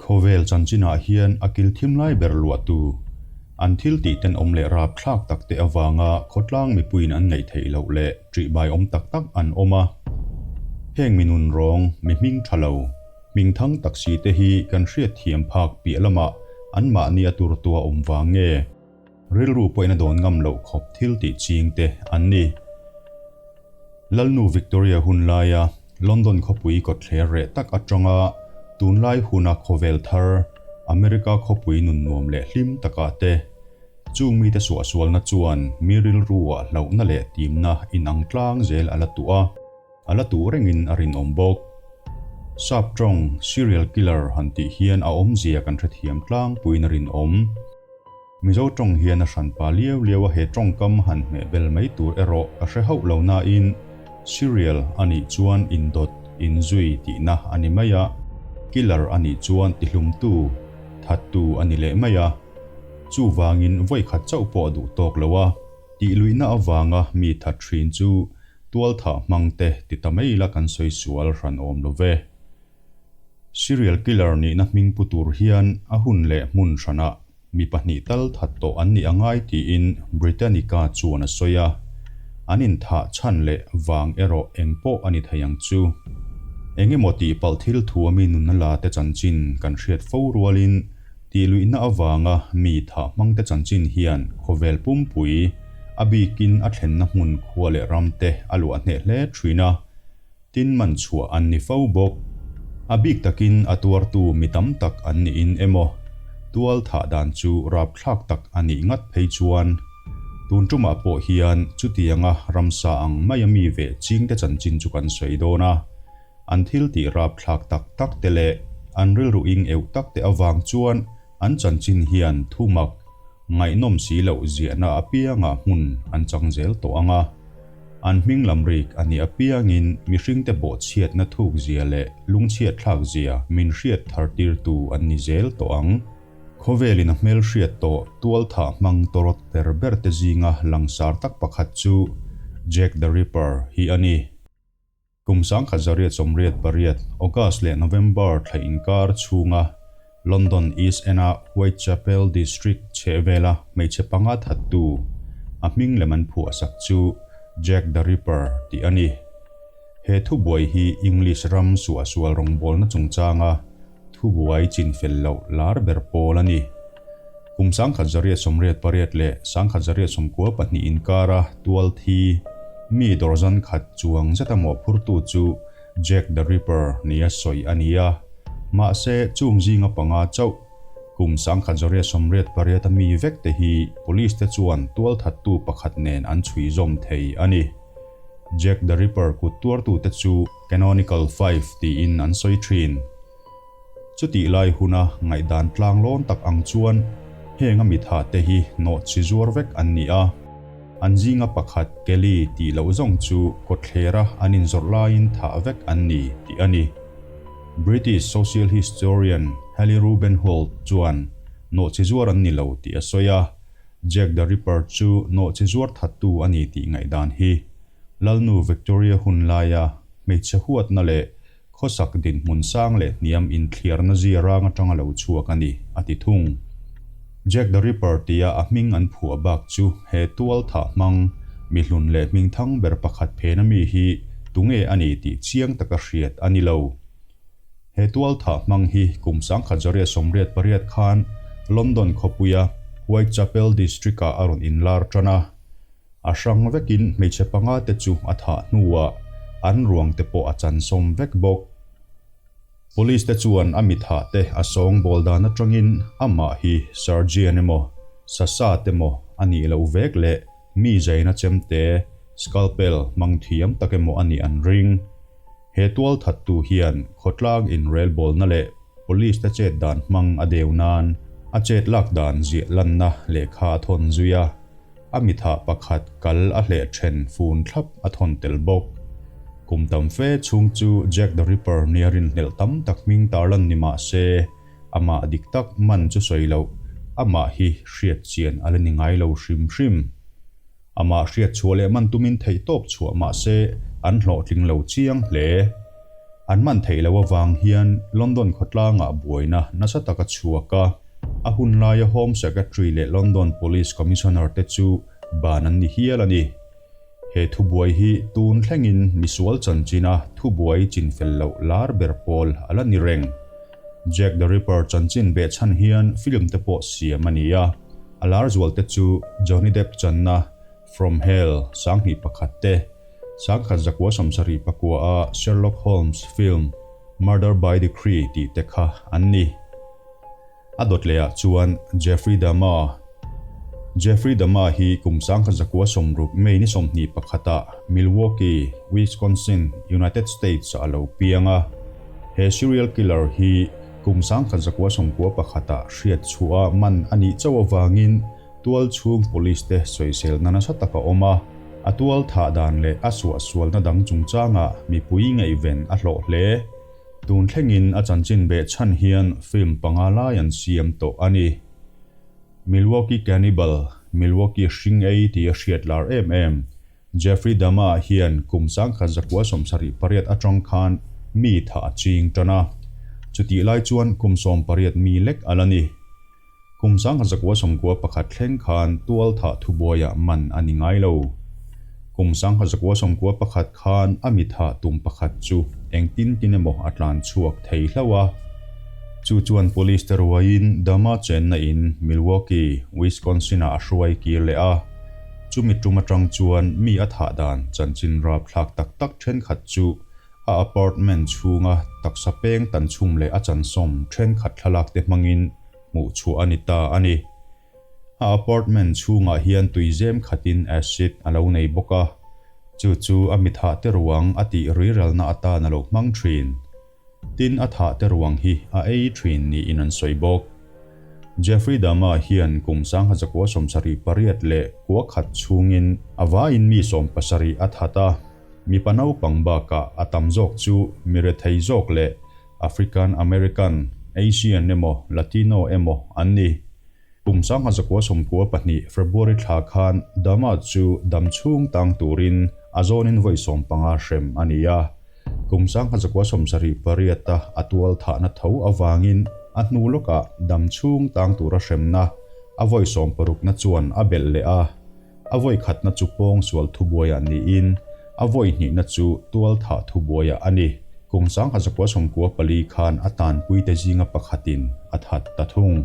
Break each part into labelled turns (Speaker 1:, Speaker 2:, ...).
Speaker 1: Khawvel chanchinah hian a kil thim lai ber luahtu, an thil tih tenawm leh rapthlak tak te avanga khawtlang mipuiin an ngaih theih loh leh ṭihbai awm tak tak an awm a. Heng mi nun rawng, mi hming ṭha lo, hming thang tak si te hi kan hriat thiam phak piah lamah anmahni a turtua awm vang nge? Rilru pawhin a dawn ngam loh khawp thil tih ching te an ni. Lalnu Victoria hun laia London khawpui kawtthler reh tak atanga tunlai huna khawvel thar America khawpui nun nuam leh hlim takah te chung mite suahsualna chuan mi rilruah hlauhna leh timna inang tlang zel a la tuh a. A la tuh rengin a rinawm bawk. Sap tawng serial killer han tih hian a awmzia kan hrethiam tlangpuiin a rinawm. Mizo tawng hian a hranpa liau liau a he tawngkam han hmeh bel mai tur erawh ka hre hauh lo nain serial a nih chuan indawt, inzui tihna a ni mai a, killer a nih chuan tihlumtu, thattu a ni leh mai a. Chuvangin vawikhat chauh pawh duh tawk lo a, tihluihna avanga mi that thin chu Tualthah hmang te ti ta mai ila kan sawi sual hran awm lo ve. Serial killer nihna hming pu tur hian a hun leh hmun hranah mi pahnih tal that tawh an nih a ngai tiin Britannica chuan a sawi a. An inthah chhan leh vang erawh eng pawh a ni thei ang chu. Eng emaw tihpalh thil thu a mi nunna la te chanchin kan hriat fo rualin tihluihna avanga mi thah hmang te chanchin hian khawvel pumpui A bikin a thlenna hmun khua leh ram te a luah hneh hle thin a, tin man chhuah an ni fo bawk. A bik takin a tuartu mi tam tak an niin emaw, tual thah dan chu rapthlak tak a nih ngat phei chuan tun tumah pawh hian chutianga ramsa ang maia mi veh chingte chanchin chu kan sawi dawn a, an thil tih rapthlak tak tak te leh an rilru ing euh tak te avang chuan an chanchin hian thumak Ngaihnawm si loh ziahna apiangah hmun an chang zel tawh ang a, an hming lam rik a nih apiangin mihringte bawhchhiatna thuk zia leh lungchhiat thlak zia min hriat thar tirtu an ni zel tawh ang. Khawvelin a hmelhriat tawh tualthah hmang tawrawt ber berte zinga langsar tak pakhat chu Jack the Ripper hi a ni. Kum 1988, August leh November thla inkar chhunga London East End-a Whitechapel District chhehvela hmeichhe panga thattu, a hming lem an phuahsak chu Jack the Ripper tih a ni. He thubuai hi English ram suahsual rawngbawlna chungchanga thubuai chinfel loh lar ber pawl a ni. Kum 1988 leh 1992 inkara tual thi mi dawrzan khat chuang zeta mawhphurtu chu Jack the Ripper nia sawi a ni a, mahse chung zinga panga chauh kum 1988 a mi vek te hi police te chuan tualthattu pakhat nen an chhui zawm thei a ni. Jack the Ripper kut tuartute chu Canonical Five tiin an sawi thin. Chutih lai huna ngaihdan tlanglawn tak ang chuan heng a mitha te hi nawh chi zuar vek an ni a, an zinga pakhat Kelly tih loh zawng chu kawtthlera an inzawrh laiin thah vek an ni tih a ni. British social historian Hallie Rubenhold chuan nawh chi zuar an ni lo tih a sawi a, Jack the Ripper chu nawh chi zuar thattu a ni tih ngaihdan hi Lalnu Victoria hun laia hmeichhe huatna leh Khawsak dinhmun sang leh hniam inthliarna zia rang atanga lo chhuak a ni, a ti thung. Jack the Ripper tia a hming an phuah bak chu he tual thah hmang, mihlun leh hming thang ber pakhat phena mi hi tunge a ni tih chiang taka hriat a ni lo. He tual thah hmang hi kum 1988 khan London khawpuia Whitechapel District-ah a rawn inlar tan a. A hrang vekin hmeichhe panga te chu a thah hnuah an ruang te pawh a chan sawm vek bawk. Police te chuan a mi thah te a sawng bawl dan atangin amah hi surgeon emaw, sasa te maw a nih loh vek leh mi zaina chemte, scalpel, hmang thiam tak emaw a nih an ring. He tual thattu hian khawtlang inrelbawlna leh police te chet dan hmang a deu nan a chet lak dan ziah lanna lehkha a thawn zui a. A mithah pakhat kal a hleh then fun thlap a thawn tel bawk. Kum tam fe chhung chu Jack the Ripper nia rinhlelh tam tak hming tarlan ni mah se, amah dik tak man chu sawi loh, amah hi hriat chian a la ni ngai lo hrim hrim. Amah hriat chhuah leh man tumin theihtawp chhuah mah se, an hlawhtling lo chiang hle. An man theih loh avang hian London khawtlangah buaina nasa tak a chhuak a, a hun laia Home Secretary leh London Police Commissioner te chu ban an ni hial a ni. He thubuai hi tun thlengin misual chanchina thubuai chinfel loh lar ber pawl a la ni reng. Jack the Ripper chanchin behchhan hian film te pawh siam a ni a, a lar zual te chu Johnny Depp channa From Hell 2001 te, 1979 a Sherlock Holmes film Murder by Decree tih te kha an ni. A dawt lehah chuan Jeffrey Dahmer Jeffrey Dahmer hi kum 1960 May ni 21 ah Milwaukee, Wisconsin, United States ah a lo piang a. He serial killer hi kum 1991 ah hriat chhuah a man a nih chauh avangin tual chhung police te sawiselna nasa tak a awm a, a tual thah dan leh a suahsualna dang chungchangah mipui ngaihven a hlawh hle. Tun thlengin a chanchin beh chhan hian film panga lai an siam tawh a ni. Milwaukee Cannibal, Milwaukee hring ei tih a hriat lar em em. Jeffrey Dahmer hian kum 1978 atang khan mi thah a ching tan a. Chutih lai chuan kum 18 mi lek a la ni. Kum 1991 thleng khan tual thah thubuaiah man a ni ngai lo. Kum 1991 khan a mi thah tum pakhat chu engtin tin emaw a tlan chhuak thei hlauh a. Chu chuan police te ruaiin Dama chenna in Milwaukee, Wisconsin-ah a hruai kir leh a. Chumi tum atang chuan mi a thah dan chanchin rapthlak tak tak thenkhat chu A apartment chhunga taksa peng tan chhum leh a chansawm thenkhat thlalak te hmangin hmuh chhuah a ni ta a ni. A apartment chhungah hian tuizem khatin acid a lo nei bawk a, chu chu a mithah te ruang a tih riralna atan a lo hmang thin. Tin a thah te ruang hi a ei thin niin an sawi bawk. Jeffrey Dahmer hian kum 1978 leh kua khat chhungin a vaiin mi 70 a that a. Mipa naupang bakah a tam zawk chu mi rethei zawk leh African American, Asian emaw Latino emaw an ni. Kum 1992 February thla khan Dahmer chu dam chhung tang turin a zawnin vawi 15 hrem a ni a. Kum 1978 a a tual thahna tho avangin a hnu lawkah dam chhung tang tura hremna a vawi 60 na chuan a belh leh a. A vawi khatna chu pawng sual thubuaiah niin a vawi hnihna chu tual thah thubuaiah a ni. Kum 1994 khan a tanpuite zinga pakhatin a that ta thung.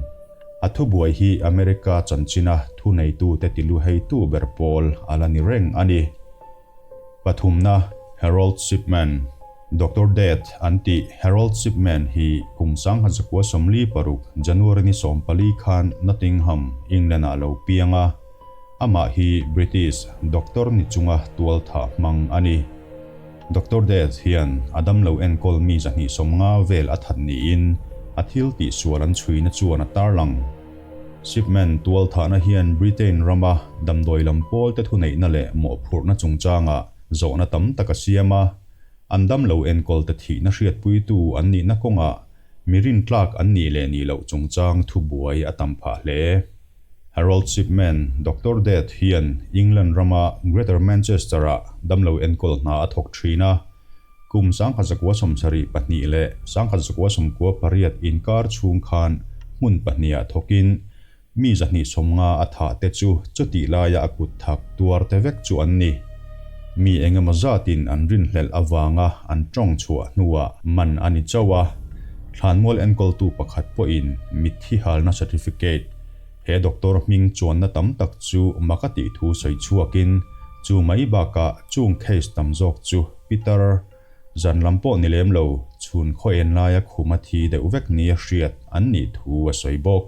Speaker 1: A thubuai hi America chanchina thuneitute tiluheitu ber pawl a la ni reng a ni. Pathumna, Harold Shipman, Doctor Death an tih Harold Shipman hi kum 1946 January ni 14 khan Nottingham, England-ah a lo piang a. Amah hi British doctor ni chunga tual thah hmang a ni. Doctor Death hian a damlo enkawl mi 250 vel a that niin a thil tihsual an chhuina chuan a tarlang. Shipman tual thahna hian Britain rama damdawi lam pawlte thuneihna leh mawhphurhna chungchangah zawhna tam tak a siam a, an damlo enkawlte thihna hriatpuitu an nihna kawngah mi rintlak an nih leh nih loh chungchang thubuai a tam phah hle. Harold Shipman, Doctor Death hian England rama Greater Manchester-ah damlo enkawl hna a thawk thin a. Kum 1972 leh 1998 inkar chhung khan hmun pahniha thawkin mi 250 a thah te chu chutih laia a kut thak tuar te vek chu an ni. Mi engemaw zatin an rinhlelh avanga an tawng chhuah hnuah man a ni chauh a. Thlanmual enkawltu pakhat pawhin mitthi halna certificate he doctor hming chuanna tam tak chu mak a tih thu sawi chhuakin chu mai bakah chung case tam zawk chu Peter zan lam pawh ni lem lo chhun khaw en laia khum a thi deuh vek nia hriat an nih thu a sawi bawk.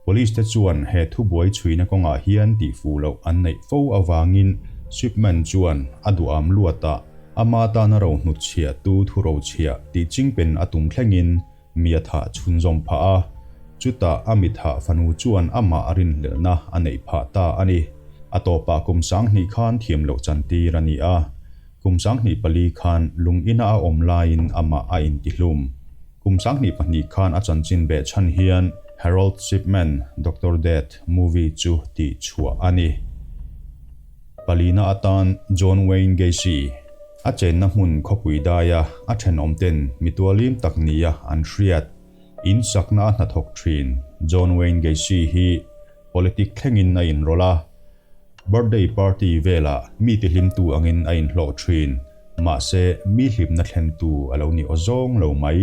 Speaker 1: Police te chuan he thubuai chhuina kawngah hian tihfuh loh an neih fo avangin Shipman chuan a duham luatah ama tana ro hnutchhiah tu thu rochhiah tih chingpen a tum thlengin mi a thah chhunzawm phah a, chutah a mi thah fanu chuan amah a rinhlelhna a neih phah ta a ni. A tawpah kum 2000 khan thiam loh chantir a ni a, kum 2004 khan lung ina a awm laiin amah a intihlum. Kum 2002 khan a chanchin beh chhan hian Harold Shipman, Doctor Death movie chu tih chhuah a ni. Palina atan John Wayne Gacy. A chenna hmun khawpui daia a thenawmten mi tualim tak nia an hriat, in sakna a hnathawk thin John Wayne Gacy hi politic thlengin a inrawlh a. Birthday party velah mi tihlimtu angin a inhlawh thin, mahse mi hlimna thlentu a lo ni awzawng lo mai.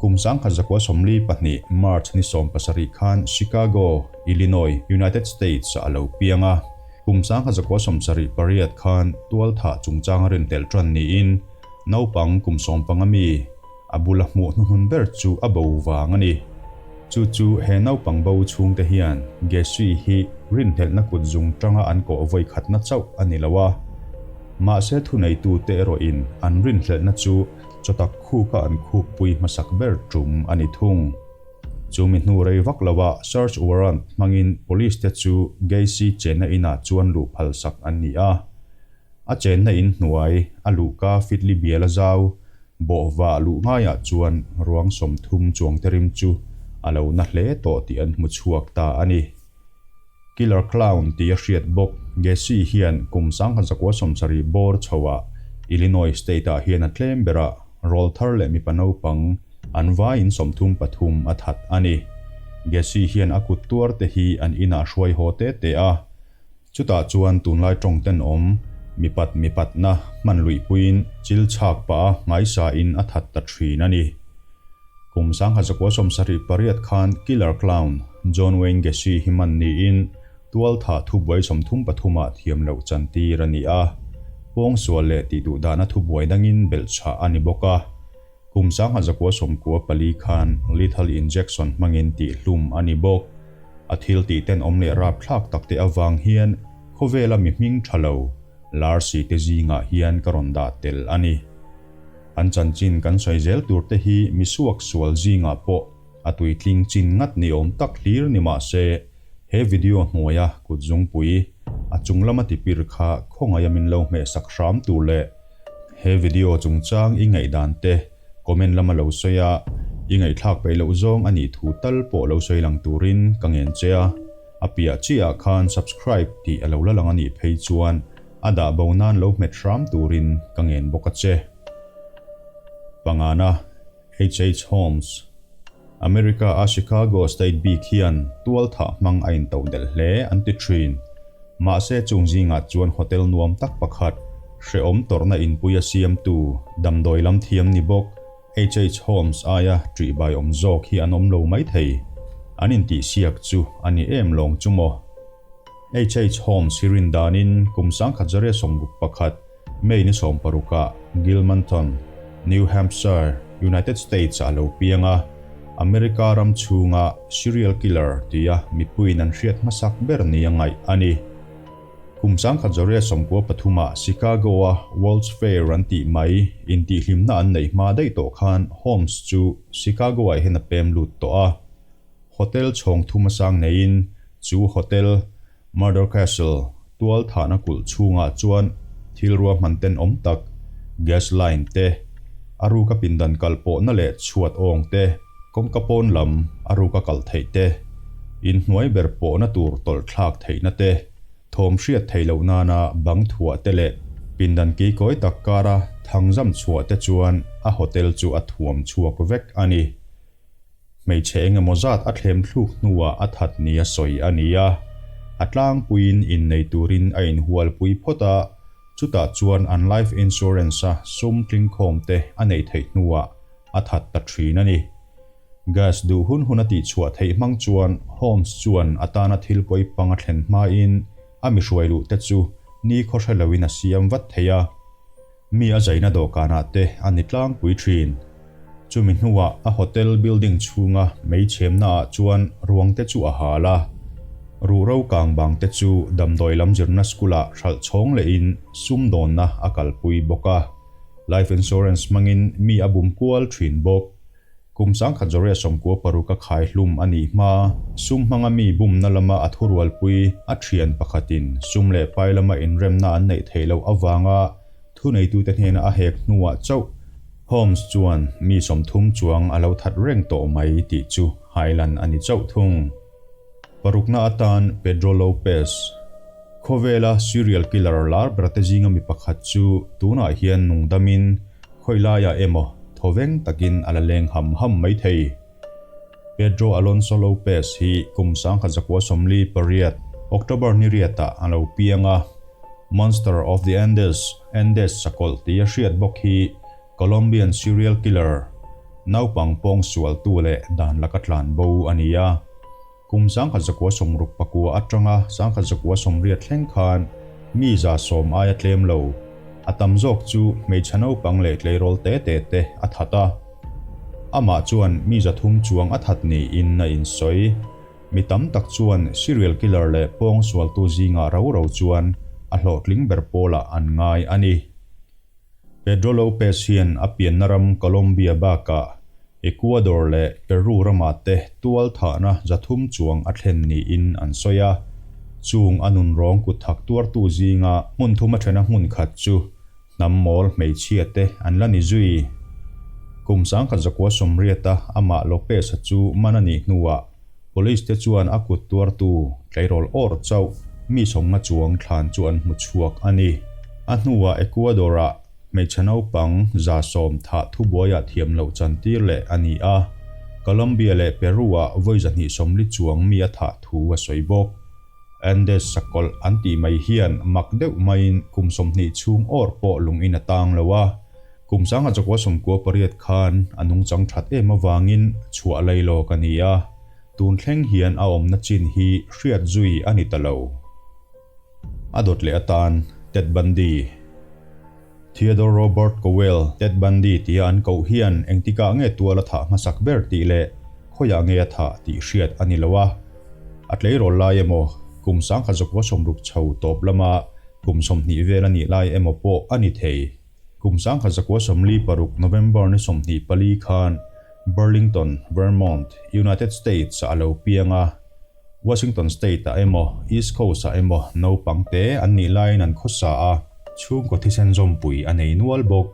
Speaker 1: Kum 1942 March ni 17 khan Chicago, Illinois, United States-ah a lo piang a. Kum 1978 khan tualthah chungchang a rinhlelh tan niin naupang kum 15 mi a bula hmuh hnuhnun ber chu a bo vang a ni. Chu chu he naupang bo chhungte hian Gacy hi rinhlelhna kut zung tanga an kawh vawi khatna chauh a ni lo a. Mahse thuneitute erawhin an rinhlelhna chu Chawtak khuka an khukpui hmasak ber tum a ni thung. Chu mi hnu rei vak loah search warrant hmangin police te chu Gacy chenna inah chuan luh phalsak an ni a. A chenna in hnuai a luhka fitli bial a zau bawhva luh ngaiah chuan ruang 30 chuangte rim chu a lo na hle tawh tih an hmu chhuak ta a ni. Killer Clown tih a hriat bawk. Gacy hian kum 1970 bawr chhoah Illinois State-ah hian a tlem berah rawlthar leh mipa naupang an vaiin 33 a that a ni. Gacy hian a kut tuar te hi an inah hruai haw te te a, chutah chuan tunlai tawng tenawm mipat mipatna hman luihpuiin chil chhak pah a ngaisain a that ta thin a ni. Kum 1978 khan Killer Clown John Wayne Gacy hi man niin tualthah thubuai 33 ah thiam loh chantir a ni a, pawngsual leh tihduh dahna thubuai dangin belhchhah a ni bawk a. Kum 1994 khan lethal injection hmangin tihhlum a ni bawk. A thil tih tenawm leh rapthlak takte avang hian khawvela mi hming tha lo, lar si te zingah hian ka rawn dah tel a ni. An chanchin kan sawi zel tur te hi mi suak sual zingah pawh a tuitling chin ngat ni awm tak hlir ni mah se, he video hnuaia kut zungpui a chung lama tipir kha khawngaih a min lo hmeh sak hram tur leh he video chungchang i ngaihdan te comment lama lo sawi a, i ngaihthlak peih loh zawng a nih thu tal pawh lo sawi lang turin ka ngen che a, a piah chiah ah khan subscribe tih a lo la lang a nih phei chuan A dah bo nan lo hmet hram turin ka ngen bawk a che. Pangana, HH Holmes, America a Chicago State bik hian tual thah hmang a intoh delh hle an ti thin. Mahse chung zingah chuan hotel nuam tak pakhat, hrehawm tawrhna inpui a siamtu, damdawi lam thiam ni bawk HH Holmes aia ṭihbai awm zawk hi an awm lo maithei. An intihsiak chu a ni em lawng chu maw? HH Holmes hi rin danin kum 1961 May ni 16 ah Gilmanton, New Hampshire, United States ah a lo piang a, America ram chhunga serial killer tia mipuiin an hriat hmasak ber nia ngaih a ni. Kum 1993 ah Chicago-a World's Fair an tih mai intihhlimna an neih hma daih tawh khan Holmes chu Chicago-ah hian a pem lut tawh a. Hotel chhawng thum a sang neiin chu hotel, Murder Castle, tual thahna kulh chhungah chuan thil ruahman tenawm tak, gas line te, a ruka pindan kal pawhna leh chhuat awng te, kawngka pawn lam a ruka kal theih te, inhnuai ber pawhna tur tawlh thlak theihna te, thawm hriat theih loh nana bang thuah te leh pindan keikawi tak kara thangzam chhuah te chuan a hotel chu a thuam chhuak vek a ni. Hmeichhe engemaw zat a thlem thluk hnuah a that nia sawi a ni a, a tlangpuiin innei turin a inhualpui phawt a, chutah chuan an life insurance-a sum tlingkhawm te a neih theih hnuah a that ta thin a ni. Gas duh hun hun a tihchhuah theih hmang chuan Holmes chuan a tana thil pawi pang a thlen hmain a mi hruai luh te chu ni khaw hre loin a siam vat thei a. Mi a zaina dawhkanah te a ni tlangpui thin. Chumi hnuah a hotel building chhunga mei chhemnaah chuan ruang te chu a hal a. Ruhro kang bang te chu damdawi lam zirna school-ah hralh chhawng lehin sumdawnna a kalpui bawk a. Life insurance hmangin mi a bum kual thin bawk. Kum 1996 a khai hlum a nih hma, sum hmanga mi bumna lama a thurualpui a thian pakhatin sum leh pai lama inremna an neih theih loh avanga thuneitute hnena a hek hnuah chauh Holmes chuan mi 30 chuang a lo that reng tawh mai tih chu hailan a ni chauh thung. Parukna atan Pedro Lopez. Khawvela serial killer lar berte zinga mi pakhat chu tunah hian nungdamin khawilaiah emaw thawveng takin a la leng ham ham mai thei. Pedro Alonso Lopez hi kum 1948, October ni riatah a lo piang a. Monster of the Andes, Andes sakawlh tia hriat bawk hi Colombian serial killer, naupang pawngsualtu leh dan laka tlan bo a ni a. Kum 1969 atanga 1980 thleng khan mi 100 aia tlem lo, a tam zawk chu hmeichhe naupang leh tleirawl te te te a that a. Amah chuan mi 300 chuang a that niin a insawi. Mi tam tak chuan serial killer leh pawngsualtu zingah rau rau chuan a hlawhtling ber pawlah an ngai a ni. Pedro Lopez hian a pianna ram Colombia bakah Ecuador leh Peru ramah te tual thahna 300 chuang a thlen niin an sawi a. Chung a nunrawng kut thak tuartu zinga hmun thum a thena hmun khat chu hnam mawl hmeichhia te an la ni zui. Kum 1980 a amah Lopez-a chu man a nih hnuah Police te chuan a kut tuartu tleirawl awr chauh mi 50 chuang thlan chu an hmu chhuak a ni. A hnuah Ecuador-ah hmeichhe naupang 110 thah thubuaiah thiam loh chantir leh a ni a, Colombia leh Peru-ah vawi 240 chuang mi a thah thu a sawi bawk. Andes sakawlh an tih mai hian mak deuh maiin kum 20 chhung awr pawh lungin a tang lo a, Kum 1998 khan a nungchang that em avangin chhuah lei lawk a ni a, tun thleng hian a awmna chin hi hriat zui a ni ta lo. A dawt leh atan Ted Bundy, Theodore Robert Cowell, Ted Bundy tia an koh hian engtikah nge tual a thah hmasak ber tih leh khawiah nge a thah tih hriat a ni lo a. A tleirawl lai emaw kum 1960 chho tawp lama kum 20 vel a nih lai emaw pawh a ni thei. Kum 1946 November ni 24 khan Burlington, Vermont, United States-ah a lo piang a. Washington State-ah emaw, East Coast-ah emaw naupang te an nih laiin an khawsa a, chhungkaw thisen zawmpui a nei nual bawk.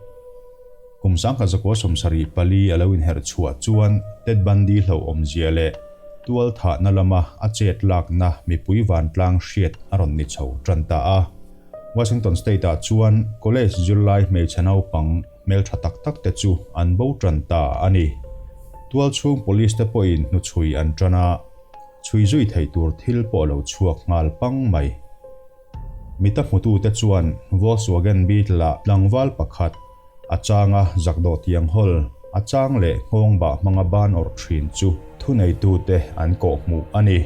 Speaker 1: Kum 1974 a lo inherh chhuah chuan Ted Bundy hlauhawmzia leh tual thahna lama a chet lakna mipui vantlang hriat a rawn ni chho tan ta a. Washington State-ah chuan college zirlai hmeichhe naupang hmeltha tak tak te chu an bo tan ta a ni. Tualchhung police te pawhin hnuchhui an tan a, chhui zui theih tur thil pawh a lo chhuak nghal pang mai. Mita hmutute chuan Volkswagen Beetle-ah tlangval pakhat, A changa zakdawh tiang hawl, a chang leh nghawng bah hmanga ban awrh thin chu thuneitute an kawh hmuh a ni.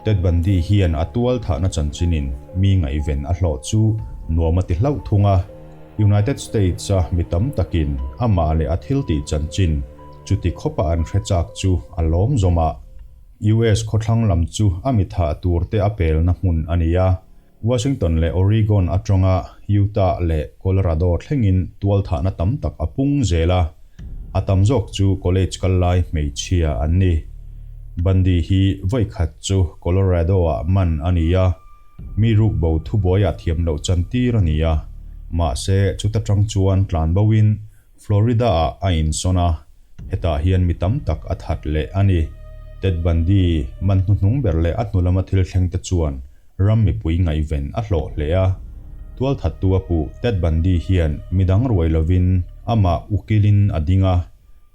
Speaker 1: Ted Bundy hian a tual thahna chanchinin mi ngaihven a hlawh chu nuam a ti hlauh thung a. United States-a mi tam takin amah leh a thiltih chanchin chuti khawpa an hre chak chu a lawm zawm a. US khawthlang lam chu a mi thah turte a pelna hmun a ni a. Washington leh Oregon atanga Utah leh Colorado thlengin tualthahna tam tak a pung zel a, a tam zawk chu college kal lai hmeichhia an ni. Bundy hi vawi khat chu Colorado-ah man a ni a, mi rukbo thubuaiah thiam loh chantir a ni a, mahse chuta tang chuan tlanboin Florida-ah a insawn a, hetah hian mi tam tak a that leh a ni. Ted Bundy man hnuhnung ber leh a hnu lama thil thleng te chuan ram mipui ngaihven a hlawh hle a. Tualthattu a puh Ted Bundy hian midang ruai lovin amah ukilin a ding a,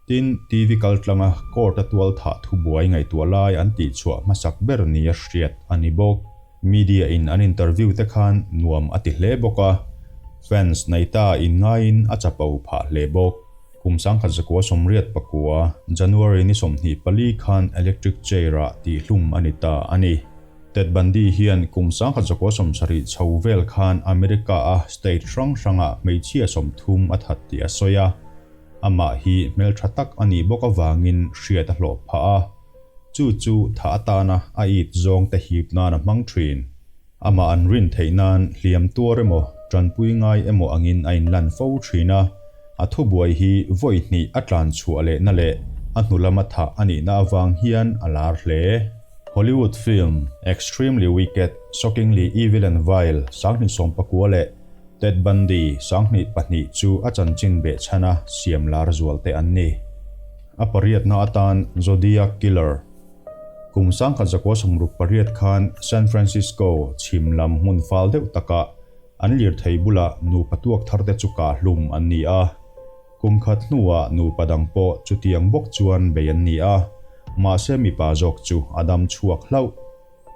Speaker 1: tin TV kaltlanga court-a tualthah thubuai ngaihtuah lai an tihchhuah hmasak ber nia hriat a ni bawk. Media in an interview te khan nuam a ti hle bawk a, fans nei ta in ngaiin a chapo phah hle bawk. Kum 1989, January ni 24 khan electric chair ah tihhlum a ni ta a ni. Ted Bundy hian kum 1970 chho vel khan America a state hrang hrangah hmeichhia 30 a that tih a sawi a, amah hi hmeltha tak a nih bawk avangin hriat a hlawh phah a. Chu chu tha atana a it zawng te hip nan a hmang thin. Amah an rin theih nan hliam tuar emaw, tanpui ngai emaw angin a inlan fo thin a. A thubuai hi vawi hnih a tlan chhuah lehna leh a hnu lama thah a nihna avang hian a lar hle. Hollywood film Extremely Wicked, Shockingly Evil and Vile 2019 leh Ted Bundy 2002 chu a chanchin behchhana siam lar zual te an ni. A pariatna atan Zodiac Killer. Kum 1968 khan San Francisco chhim lam hmun fal deuh takah an lirthei bulah nupa tuak tharte chu kah hlum an ni a. Kum khat hnuah nupa dang pawh chutiang bawk chuan bei an ni a, mahse mipa zawk chu a dam chhuak hlauh.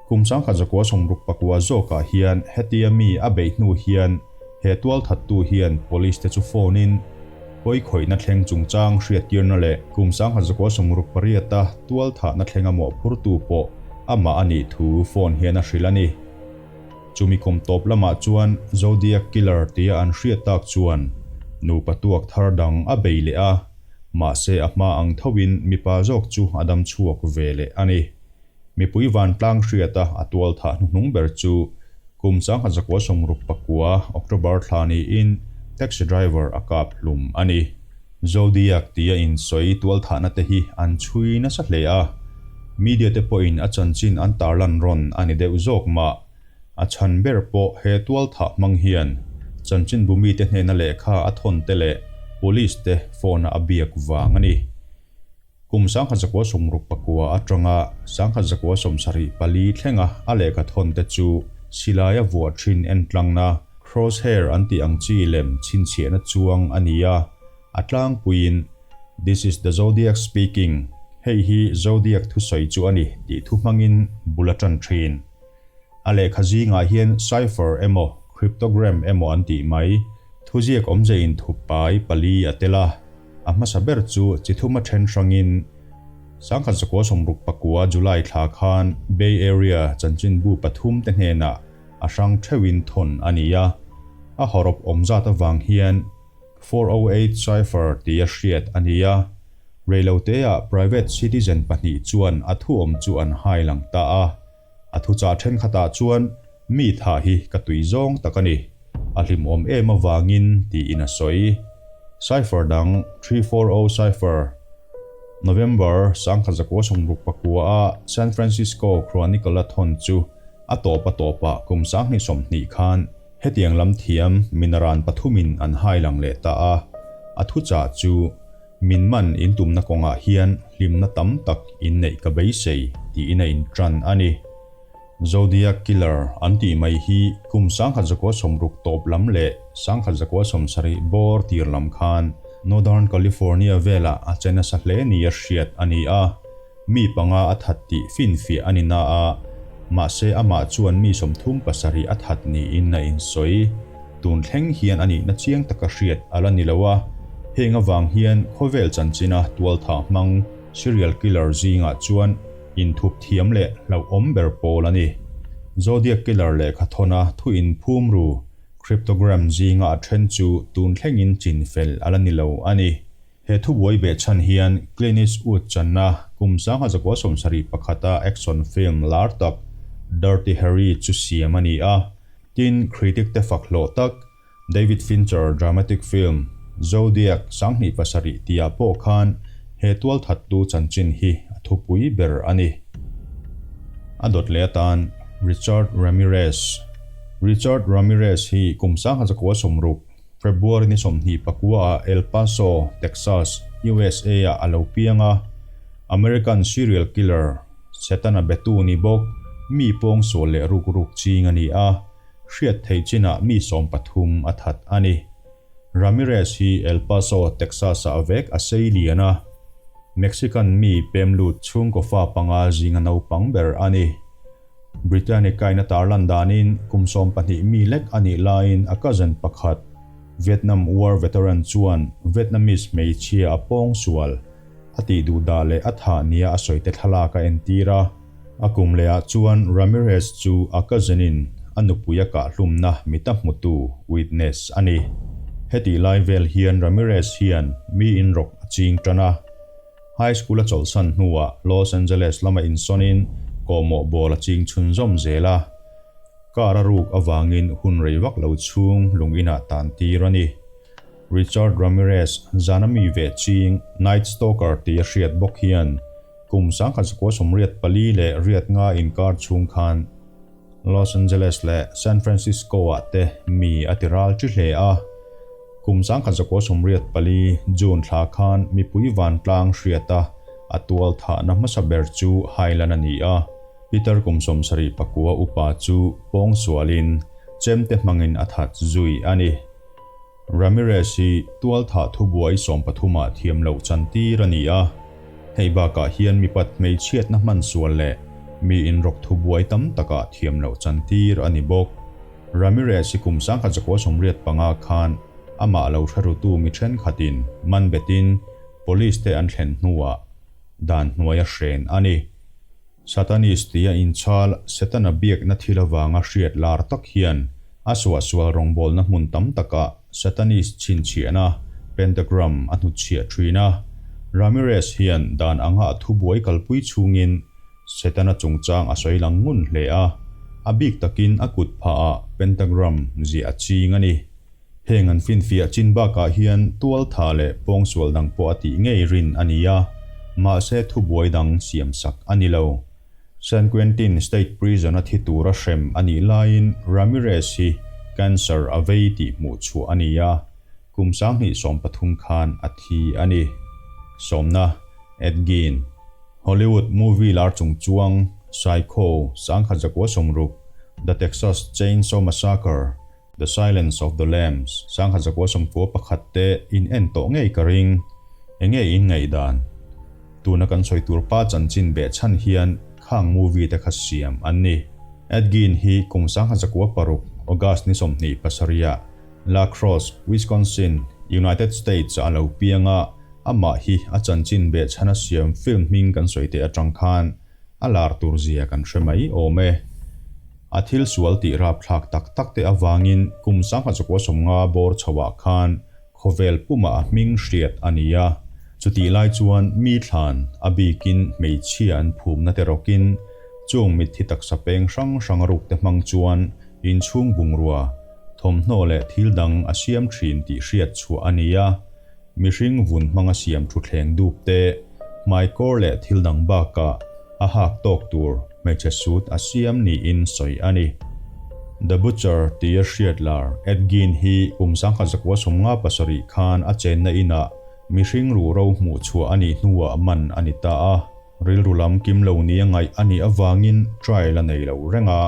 Speaker 1: Kum 1969 zawkah hian hetia mi a beih hnu hian he tualthattu hian police te chu phone in pawikhawihna thleng chungchang hriattirna leh kum 1968 a tualthahna thlenga mawhphurtu pawh amah a nih thu phone hian a hrilh a ni. Chumi kum tawp lamah chuan Zodiac Killer tia an hriat tak chuan nupa tuak thar dang a bei leh a, mahse a hma ang thoin mipa zawk chu a dam chhuak ve leh a ni. Mipui vantlang hriata a tualthah hnuhnung ber chu kum 1969 October thla niin taxi driver a kap hlum a ni. Zodiac tia insawi tualthahna te hi an chhui nasa hle a, media te pawhin a chanchin an tarlan rawn a ni deuh zawk mah. A chhan ber pawh he tualthah hmang hian chanchinbu mite hnena lehkha a thawn te leh police te phone-a a biak vang a ni. Kum 1969 atanga 1974 thlenga a lehkha thawn te chu silaia vuah thin entlangna crosshair an tih ang chi lem chhinchhiahna chuang a ni a, a tlangpuiin This is the Zodiac speaking, hei hi Zodiac thusawi chu a ni tih thu hmangin bul a tan thin. A lehkha zingah hian cipher emaw cryptogram emaw an tih mai, thuziak awmze inthup pai pali a tel a. A hmasa ber chu chi thuma then hrangin 1969 July thla khan Bay Area chanchinbu pathum te hnenah a hrang theuhin thawn a ni a. A hawrawp awm zat avang hian 408 cipher tia hriat a ni a. Reiloteah private citizen pahnih chuan a thuawm chu an hai lang ta a. A thuchah thenkhatah chuan mi thah hi ka tui zawng tak a ni, a hlimawm em avangin tiin a sawi. Cipher dang 340 Cipher, November 1969 a San Francisco Chronicle a thawn chu a tawp a tawpah kum 2020 khan hetiang lam thiam minaran pathumin an hai lang leh ta a, a thuchah chu Min man in tumna kawngah hian hlimna tam tak in neih ka beisei tiin a intan a ni. Zodiac Killer an tih mai hi kum 1960 tawp lam leh 1970 bawr tir lam khan Northern California velah a che nasa hle nia hriat a ni a. Mi panga a that tih finfiah a ni na a, mahse amah chuan mi 37 a that niin a insawi. Tun thleng hian a nihna chiang taka hriat a la ni lo a, heng avang hian khawvel chanchina tualthah hmang serial killer zingah chuan inthup thiam leh hlauhawm ber pawl a ni. Zodiac Killer lehkha thawna thu inphum ru cryptogram zinga a then chu tun thlengin chinfel a la ni lo a ni. He thubuai beh chhan hian Clint Eastwood channa kum 1971 a action film lar tak Dirty Harry chu siam a ni a. Tin, critic te fak hlawh tak David Fincher dramatic film Zodiac 2007 tihah pawh khan he tualthattu chanchin hi a thupui ber a ni. A dawt leh atan Richard Ramirez Richard Ramirez hi kum 1960 February ni 29 ah El Paso, Texas, USA ah a lo piang a, American serial killer, Setana betu ni bawk, mi pawngsual leh ruk ruk ching a ni a, hriat theih chinah mi 13 a that a ni. Ramirez hi El Paso, Texas-ah vek a sei lian a, Mexican mi pemlut chhungkaw fa panga zinga naupang ber a ni. Britannica-in a tarlan danin kum 12 mi lek a nih laiin a cousin pakhat, Vietnam War veteran chuan Vietnamese hmeichhia a pawngsual. A tih duh dah leh a thah nia a sawi te thlalak a entir a. A kum lehah chuan Ramirez chu a cousin-in a nupui a kahhlumna mit a hmutu, witness, a ni. Hetih lai vel hian Ramirez hian mi inrawk a ching tan a. High school a chawlhsan hnuah Los Angeles lama insawnin kawhmawh bawl a ching chhunzawm zel a. Car a ruk avangin hun rei vak lo chhung lung inah tan tir a ni. Richard Ramirez, zana mi ve ching, Night Stalker tih a hriat bawk hian kum 1984 leh riat nga inkar chhung khan Los Angeles leh San Francisco-ah te mi a ti ral chi hle a. Kum 1984 June thla khan mipui vantlang hriata. A tual thahna hmasa ber chu hailan a ni a, Peter kum 79 upa chu pawngsualin chemte hmangin a that zui a ni. Ramirez hi tual thah thubuai sawmpathumah thiam loh chantir a ni a, hei bakah hian mipat hmeichhiatna hman sual leh mi inrawk thubuai tam takah thiam loh chantir a ni bawk. Ramirez hi kum 1985 khan amah lo hrerutu mi thenkhatin man betin Police te an thlen hnuah dan hnuai a hren a ni. Satanist tia inchhal Setana biakna thil avanga hriat lar tak hian a suahsual rawngbawlna hmun tam takah Satanist chhinchhiahna, pentagram, a hnutchhiah thin a. Ramirez hian dan anga a thubuai kalpui chhungin Setana chungchang a sawi lang ngun hle a, a bik takin a kut phahah pentagram ziah a ching a ni. Heng an finfiah chin bakah hian tualtha leh pawngsual dang pawh a tih ngei rin a ni a, mahse thubuai dang siamsak a ni lo. San Quentin State Prison a thi tura hrem a nih laiin Ramirez hi cancer a vei tih hmuh chhuah a ni a, kum 2013 khan a thi a ni. Sawmna, Ed Gein. Hollywood movie lar chungchuang Psycho, 1960, The Texas Chainsaw Massacre, The Silence of the Lambs, 1991 te in en tawh ngei ka ring. Enge in ngaihdan? Tuna kan sawi tur pa chanchin beh chhan hian khang movie te kha siam an ni. Ed Gein hi kum 1906 August ni 27 ah La Crosse, Wisconsin, United States ah a lo piang a, amah hi a chanchin beh chhana siam film hming kan sawi teh atang khan a lar tur zia kan hre mai awm e. A thil sual tih rapthlak tak tak te avangin kum 1950 bawr chhoah khan khawvel pumah a hming hriat a ni a. Chutih lai chuan mi thlan, a bikin hmeichhia an phumna te rawkin chung mitthi taksa peng hrang hrang a ruk te hmang chuan inchhung bungrua, thawmhnaw leh thil dang a siam thin tih hriat chhuah a ni a. Mihring vun hmanga siam thutthleng dup te, hmaikawr leh thil dang bakah a hak tawk tur hmeichhe sut a siam niin sawi a ni. The Butcher tia hriat lar Ed Gein hi kum 1957 khan a chenna inah mihring ruhro hmuh chhuah a nih hnuah man a ni ta a. Rilru lam kim lo nia ngaih a nih avangin trial a nei lo reng a,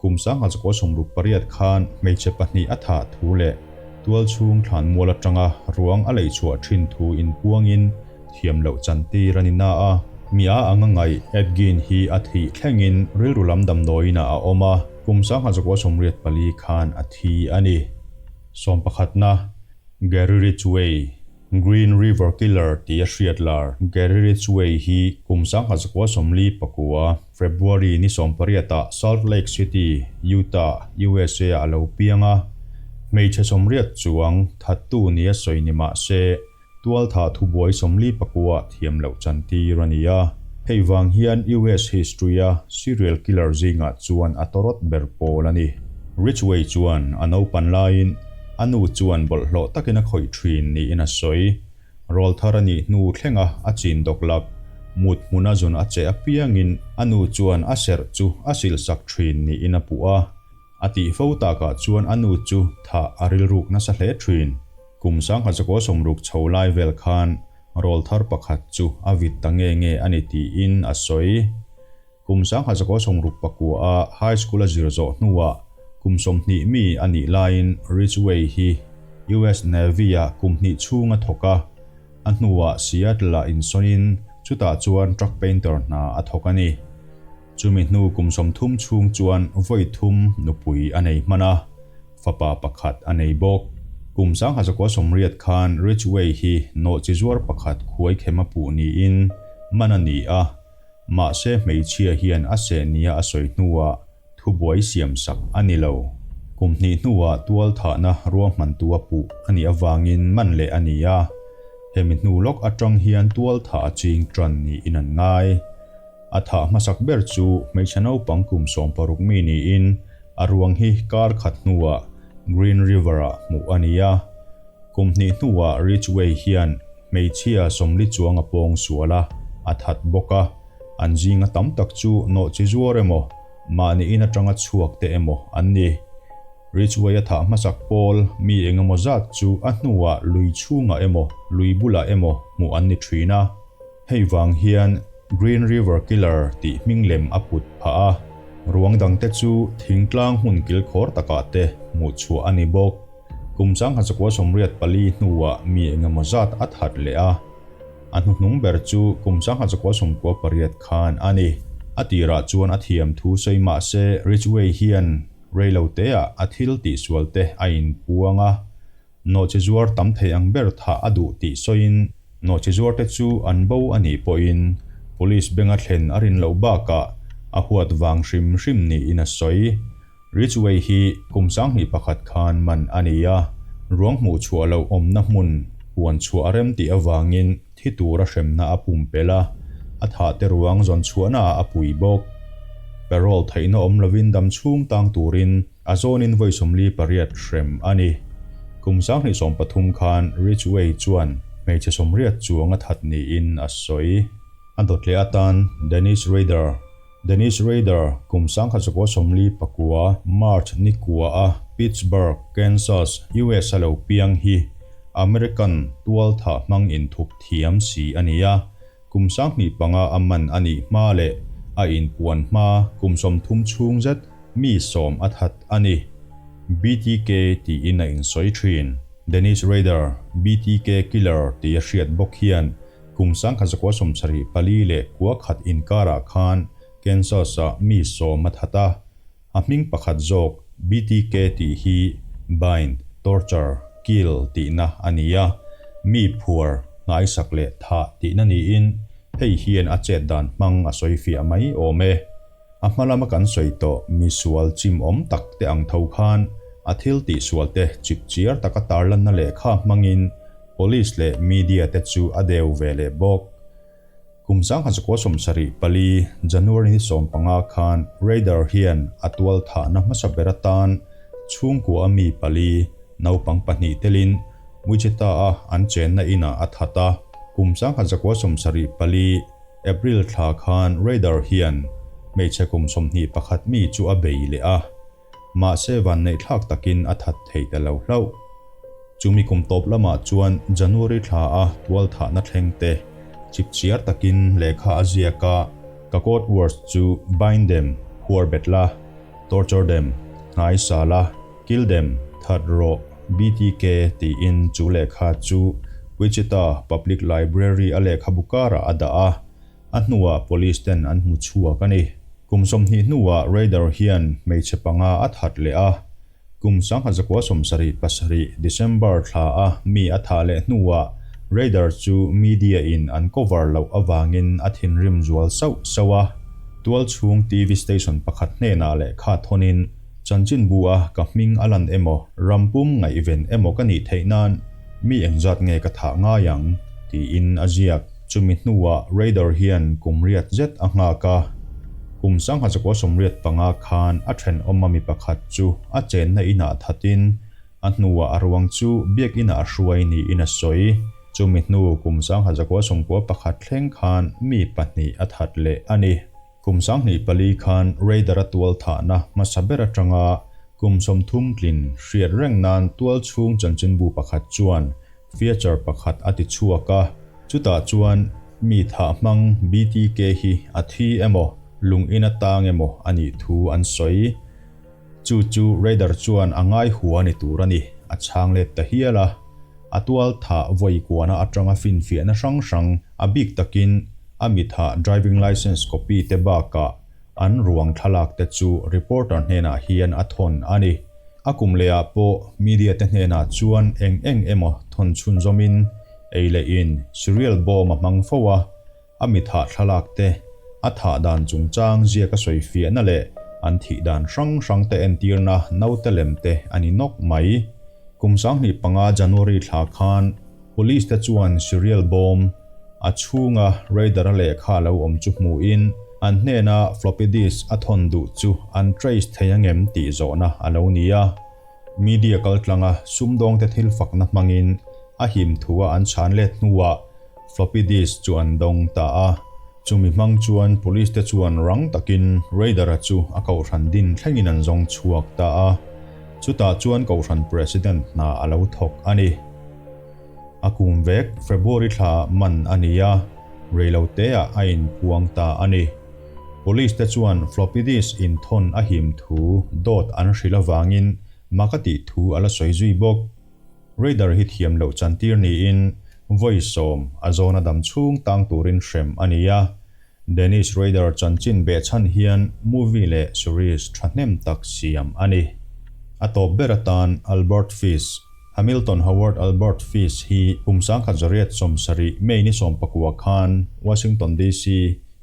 Speaker 1: kum 1968 khan hmeichhe pahnih a thah thu leh tualchhung thlanmual atanga ruang a lei chhuah thin thu inpuangin thiam loh chantir a ni na a. Mi a anga ngaih Ed Gein hi a thih thlengin rilru lam damdawiinah a awm a, kum 1984 khan a thi a ni. Sawmpakhatna, Gary Ridgway. Green River Killer tih a hriat lar Gary Ridgway hi kum 1949 February ni sawmpariatah Salt Lake City, Utah, USA ah a lo piang a. Hmeichhe sawmriat chuang thattu nia sawi ni mah se, tualthah thubuai 44 thiam loh chantir a ni a. Hei vang hian US history-a serial killer zingah chuan a tawrawt ber pawl a ni. Ridgway chuan a naupan laiin A nu chuan bawlhhlawh takin a khawih thin niin a sawi. Rawlthar a nih hnu thlenga a chin dawk lak, mut hmuna zun a che apiangin a nu chuan a serh chu a silsak thin niin a puh a. A tih fo takah chuan a nu chu thah a rilruk nasa hle thin. Kum 1960 chho lai vel khan rawlthar pakhat chu a vit ta nge nge a ni tiin a sawi. Kum 1969 a high school a zir zawh hnuah kum 20 mi a nih laiin Ridgway hi US Navy-ah kum hnih chhung a thawk a, a hnuah Seattle-ah insawnin chutah chuan truck painter hna a thawk a ni. Chumi hnu kum 30 chhung chuan vawi thum nupui a nei hman a, fapa pakhat a nei bawk. Kum 1980 khan Ridgway hi nawhchi zuar pakhat khuaikhem a puh niin man a ni a, Mahse hmeichhia hian a seh nia a sawi hnuah thubuai siamsak a ni lo. Kum hnih hnuah tualthahna ruahmantu a puh a nih avangin man leh a ni a, hemi hnu lawk atang hian tualthah a ching tan niin an ngai. A thah hmasak ber chu hmeichhe naupang kum 16 mi niin a ruang hi kar khat hnuah Green River-ah hmuh a ni a. Kum hnih hnuah Ridgeway hian Hmeichhia 40 chuang a pawng sual a, a that bawk a. An zinga tam tak chu nawhchi zuar emaw, mahni in atanga chhuak te emaw an ni. Ridgeway a thah hmasak pawl mi eng emaw zat chu a hnuah lui chhungah emaw, lui bulah emaw hmuh an ni thin a. Hei vang hian Green River Killer tih hming lem a put phah a, ruang dangte chu thingtlang hmun kilkhawr takah te hmuh chhuah a ni bawk. Kum 1984 hnuah mi engemaw zat a that leh a, a hnuhnung ber chu kum 1998 khan a ni. A tirah chuan a thiam thu sawi mah se Ridgway hian reiloteah a thil tihsual te a inpuang a, Nawhchi zuar tam thei ang ber thah a duh tih sawiin nawhchi zuarte chu an bo a nih pawhin Police benga thlen a rin loh bakah a huat vang hrim hrim niin a sawi. Ridgeway hi kum 2001 khan man a ni a, ruang hmuh chhuah loh awmna hmun puan chhuah a rem tih avangin thi tura hremna a pumpelh a, a thahte ruang zawn chhuahnaah a pui bawk. Parole theihna awm lovin dam chhung tang turin A zawnin vawi 48 hrem a ni. Kum 2013 khan Ridgeway chuan hmeichhe 80 chuang a that niin a sawi. A dawt leh atan Dennis Rader, Dennis Rader, kum 1949 March ni kua a Pittsburgh, Kansas, US a lo piang hi American tualthah hmang inthup thiam si a ni a. Kum 2005 a man a nih hma leh a inpuan hma kum 30 chhung zet mi sawm a that a ni. BTK tiin a insawi thin. Dennis Rader, BTK Killer tia hriat bawk hian kum 1974 leh kua khat inkarah khan Kansas-ah mi sawm a that a. A hming pakhat zawk BTK tih hi Bind, Torture, Kill tihna a ni a, mi phuar, hnaisak leh thah tihna niin hei hian a chet dan hmang a sawi fiah mai awm e. A hma lama kan sawi tawh mi sual chim awm tak te ang tho khan a thil tihsual te chip chiar taka tarlanna lehkha hmangin Police leh Media te chu a deu ve leh bawk. Kum 1974 January ni 15 khan Rader hian a tual thahna hmasa ber atan chhungkua a mi pali, naupang pahnih telin Wichita-a an chenna inah a that a. Kum 1974 April thla khan Rader hian hmeichhe kum 21 mi chu a bei leh a. Mahse vanneihthlak takin a that thei ta lo hlauh. Chumi kum tawp lamah chuan January thla a tual thahna thleng te chipchiar takin lehkha a ziak a, ka code words chu bind them, huar bet la, torture them, hnai sa la, kill them, that rawh, BTK tiin chu lehkha chu Wichita Public Library a lehkhabu karah a dah a. A hnuah police ten an hmu chhuak a ni. Kum 20 hnuah Rader hian hmeichhe panga a that leh a. Kum 1977 December thla a mi a thah leh hnuah Rader chu media in an cover loh avangin a thinrim zual sauh sauh a. Tual chhung TV station pakhat hnenah lehkha thawnin chanchinbu a ka hming a lan emaw rampum ngaihven emaw ka nih theih nan mi engzat nge ka thah ngai ang tiin a ziak. Chumi hnuah Rader hian kum riat zet a nghak a, kum 1985 khan a thenawm a mi pakhat chu a chenna inah thatin a hnuah a ruang chu biakinah a hruai niin a sawi. Chumi hnu kum 1991 thleng khan mi pahnih a that leh a ni. Kum 2004 khan Rader-a tual thahna hmasa ber atanga kum 30 tlin hriat reng nan tual chhung chanchinbu pakhat chuan Feature pakhat a ti chhuak a, chutah chuan mi thah hmang BTK hi a thi emaw, lung in a tang emaw a nih thu an sawi. Chu chu Rader chuan a ngai hua ni tur a ni, a chhang let ta hial a. A tual thah vawi kuana atanga finfiahna hrang hrang a bik takin a mi thah driving licence copy te bakah an ruang thlalak te chu reporter hnenah hian a thawn a ni. A kum lehah pawh media te hnenah chuan eng eng emaw thawn chhunzawmin ei leh in cereal bawm a hmang fo a, a mi thah thlalak te, a thah dan chungchang ziaka sawi fiahna leh an thih dan hrang hrang te entirna naute lem te a ni nawk mai. Kum 2005 January thla khan Police te chuan cereal bawm a chhunga Raider-a lehkha lo awm chu hmuhin an hnena floppy disk a thawn duh chu an trace thei angem tih zawhna a lo ni a. Media kaltlanga sumdawngte thil fakna hmangin a him thua an chhan let hnuah floppy disk chu an dawng ta a. Chumi hmang chuan police te chuan rang takin Raider-a chu a kohhran din thlengin an zawng chhuak ta a. Chutah chuan kohhran president hna a lo thawk a ni. A kum vek February thla man a ni a. Reiloteah a inpuang ta a ni. Police te chuan floppy disk inthawn a him thu dawt an hrilh avangin mak a tih thu a la sawi zui bawk. Radar hi thiam loh chantir niin vawi sawm a zawna dam chhung tang turin hrem a ni a. Dennis Rader chanchin behchhan hian movie leh series thahnem tak siam a ni. A tawp ber atan Albert Fish, Hamilton Howard Albert Fish hi kum 1970 May ni 19 khan Washington DC,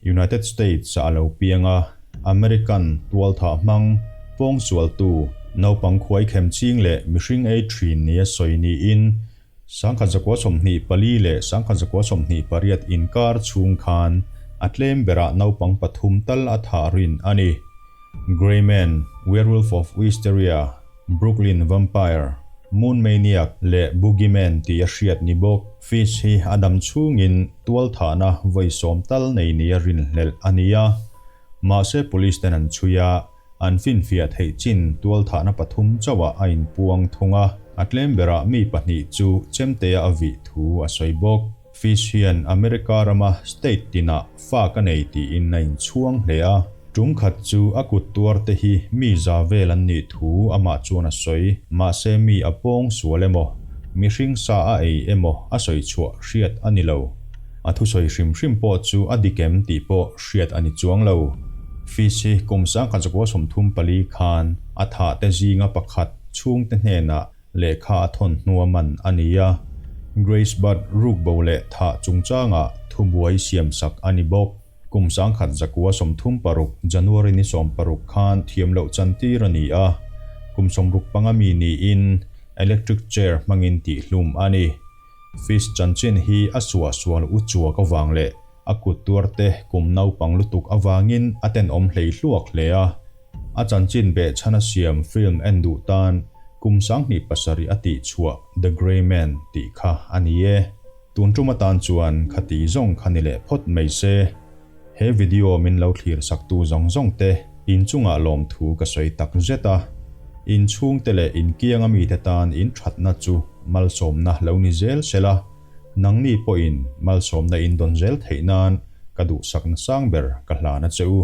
Speaker 1: United States-ah a lo piang a. American tualthah hmang, pawngsualtu, naupang khuaikhem ching leh mihring ei thin nia sawi niin 1924 leh 1928 inkar chhung khan a tlem berah naupang pathum tal a thah rin a ni. Grey Man, Werewolf of Wisteria, Brooklyn Vampire, Moon Maniac leh Boogeyman tih a hriat ni bawk. Fish hi a dam chhungin tualthahna vawi sawm tal nei nia rinhlelh a ni a, mahse police ten an chhui a, An finfiah theih chin tualthahna pathum chauhah a inpuang thung a, a tlem berah mi pahnih chu chemtea a vih thu a sawi bawk. Fish hian America rama state tinah fa ka nei tiin a inchhuang hle a, tum khat chu a kut tuar te hi mi za vel an nih thu amah chuan a sawi. Mahse mi a pawng sual emaw, mihring sa a ei emaw a sawi chhuah hriat a ni lo. A thusawi hrim hrim pawh chu a dik em tih pawh hriat a ni chuang lo. Fish hi kum 1934 khan a thah te zinga pakhat chhungte hnenah lehkha a thawn hnua man a ni a, Grace Budd rukbo leh thah chungchangah thubuai siamsak a ni bawk. Kum 1936 January ni 16 khan thiam loh chantir a ni a, kum 65 mi niin electric chair hmangin tihhlum a ni. Fish chanchin hi a suahsual u chuak avang leh a kut tuarte kum naupang lutuk avangin a tenawm hlei hluak hle a. A chanchin behchhan a siam film en duh tan kum 2007 a tih chhuah The Grey Man tih kha a ni e. Tun tum atan chuan khati zawng kha ni leh phawt mai se. He video min lo thlir saktu zawng zawng te inchungah lawmthu ka sawi tak zet a. Inchhungte leh inkianga mite tan inthatna chu malsawmna lo ni zel sela, nangni pawhin malsawmna in dawn zel theih nan ka duhsakna sang ber ka hlan a che u.